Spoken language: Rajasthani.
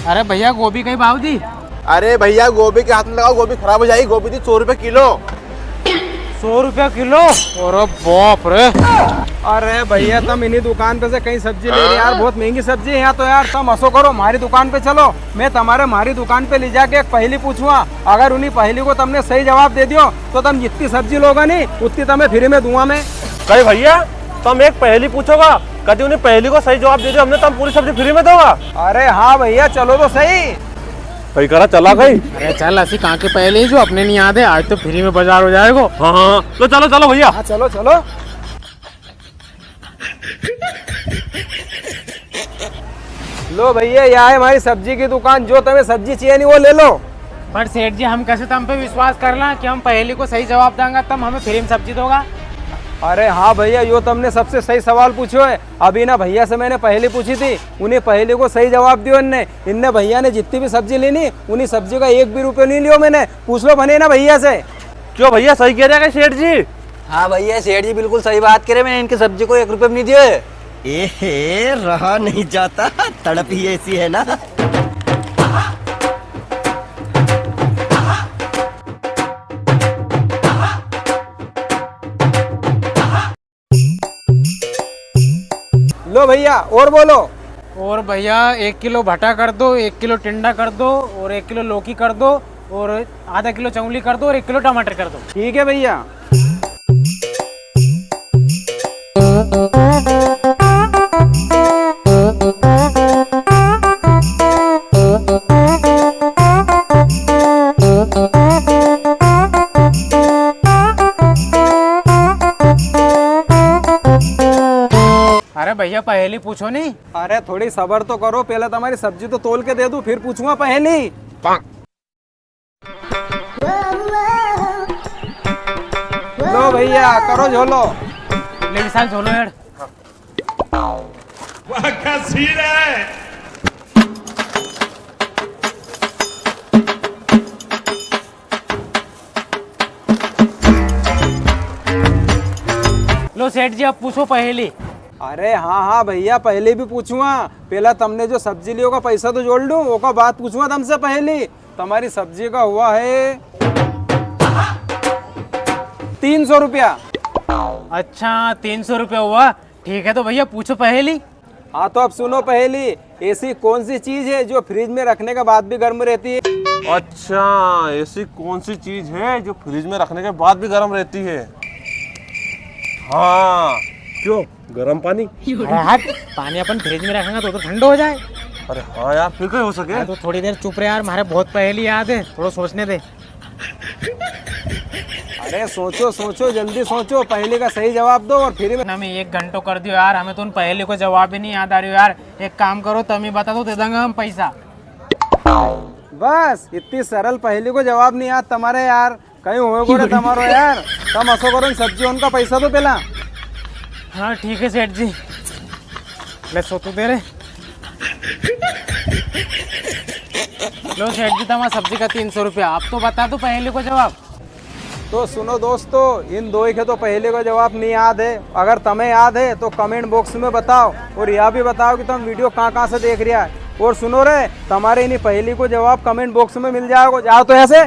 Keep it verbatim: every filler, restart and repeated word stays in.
अरे भैया, गोभी कई भाव दी? अरे भैया, गोभी के हाथ में लगाओ, गोभी खराब हो जाएगी। गोभी दी सौ रुपए किलो। सौ रुपया किलो? अरे बाप रे। अरे भैया, तम इन्हीं दुकान पे से कई सब्जी ले रहे यार, बहुत महंगी सब्जी है यहाँ तो यार। तम असो करो, म्हारी दुकान पे चलो, मैं तमारे म्हारी दुकान पे ले जाके एक पहेली पूछूंगा। अगर उन्हीं पहेली को तमने सही जवाब दे दियो, तो तम जितनी सब्जी लोगा नी, उतनी तमे फ्री में दूंगा मैं। कई भैया, तम एक पहेली पूछोगा, कदी उन्हीं पहेली को सही जवाब दे दियो हमने, तम पूरी सब्जी फ्री में दोगा? अरे हाँ भैया, चलो तो सही। कई करा, चला कई। अरे चल, असी कहाँ की पहेली जो अपने नी याद है, आज तो फ्री में बाजार हो जाएगो। हाँ, हाँ, हाँ। तो चलो, चलो भैया। हाँ, चलो, चलो। लो भैया, या है हमारी सब्जी की दुकान, जो तमे सब्जी चाहिए नी, वो ले लो। पर सेठ जी, हम कैसे तम पे विश्वास कर ला कि हम पहेली को सही जवाब देंगा, तम हमें फ्री में सब्जी दोगा? अरे हाँ भैया, यो तमने सबसे सही सवाल पूछो है। अभी ना भैया से मैंने पहेली पूछी थी, उन्हीं पहेली को सही जवाब दियो इनने। इनने भैया ने जितनी भी सब्जी ली नी, उन्हीं सब्जी का एक भी रुपयो नी लियो मैंने। पूछ लो भने ना भैया से। क्यों भैया, सही कह रहे हैं क्या सेठ जी? हाँ भैया, सेठ जी बिल्कुल सही बात कह रहे हैं, मैंने इनकी सब्जी को एक रुपये भी नहीं दिए। एहे, रहा नहीं जाता, तड़प ही ऐसी है ना। लो भैया, और बोलो। और भैया, एक किलो भटा कर दो, एक किलो टिंडा कर दो, और एक किलो लौकी कर दो, और आधा किलो चौंगली कर दो, और एक किलो टमाटर कर दो। ठीक है भैया। अरे भैया, पहेली पूछो नी। अरे थोड़ी सबर तो करो, पहले तमारी सब्जी तो तोल के दे दूं, फिर पूछूंगा पहेली। लो भैया, करो झोलो। ले विशाल, झोलो हेड़। वाह, क्या सीन है। लो सेठ जी, अब पूछो पहेली। अरे हाँ, हाँ भैया, पहेली भी पूछूंगा। पहला तमने जो सब्जी लियो का पैसा तो जोड़ लूं, ओका बाद पूछूंगा तमसे पहेली। तमारी सब्जी का हुआ है तीन सौ रुपया। अच्छा, तीन सौ रुपया हुआ। ठीक है, तो भैया पूछो पहेली। हाँ, तो अब सुनो पहेली, ऐसी कौन सी चीज है जो फ्रिज में रखने के बाद भी गर्म रहती है? अच्छा, ऐसी कौन सी चीज है जो फ्रिज में रखने के बाद भी गर्म रहती है? हाँ, क्यों, गर्म पानी? अरे हट, पानी अपन फ्रिज में रखेंगे तो, तो ठंडो हो जाए। अरे हाँ यार, फिर क्या हो सके? अरे तो थोड़ी देर चुप रहे यार, म्हारे बहुत पहेली याद है, थोड़ा सोचने दे। अरे सोचो, सोचो, जल्दी सोचो, पहेली का सही जवाब दो और फिर मैं ना, मैं एक घंटो कर दियो यार, हमें तो उन पहेली को जवाब ही नहीं याद आ रही यार। एक काम करो, तम ही बता दो, दे देंगे हम पैसा। बस, इतनी सरल पहेली को जवाब नहीं याद तमारे यार। कई होएगो रे तमारो यार। तम असो करो, इन सब्जी उनका पैसा दो पहला। हाँ, ठीक है सेठ जी। ले, सो तू दे रे। लो सेठ जी, तमारा सब्जी का तीन सौ रुपया। आप तो बता दो पहेली को जवाब। तो सुनो दोस्तों, इन दोई के तो पहेली का जवाब नहीं याद है। अगर तमे याद है तो comment box में बताओ और या भी बताओ कि तम video कहाँ कहाँ से देख रिया है। और सुनो रे, तमारे इन्हीं पहेली को जवाब comment box में मिल जाएगो। जाओ तो ऐसे।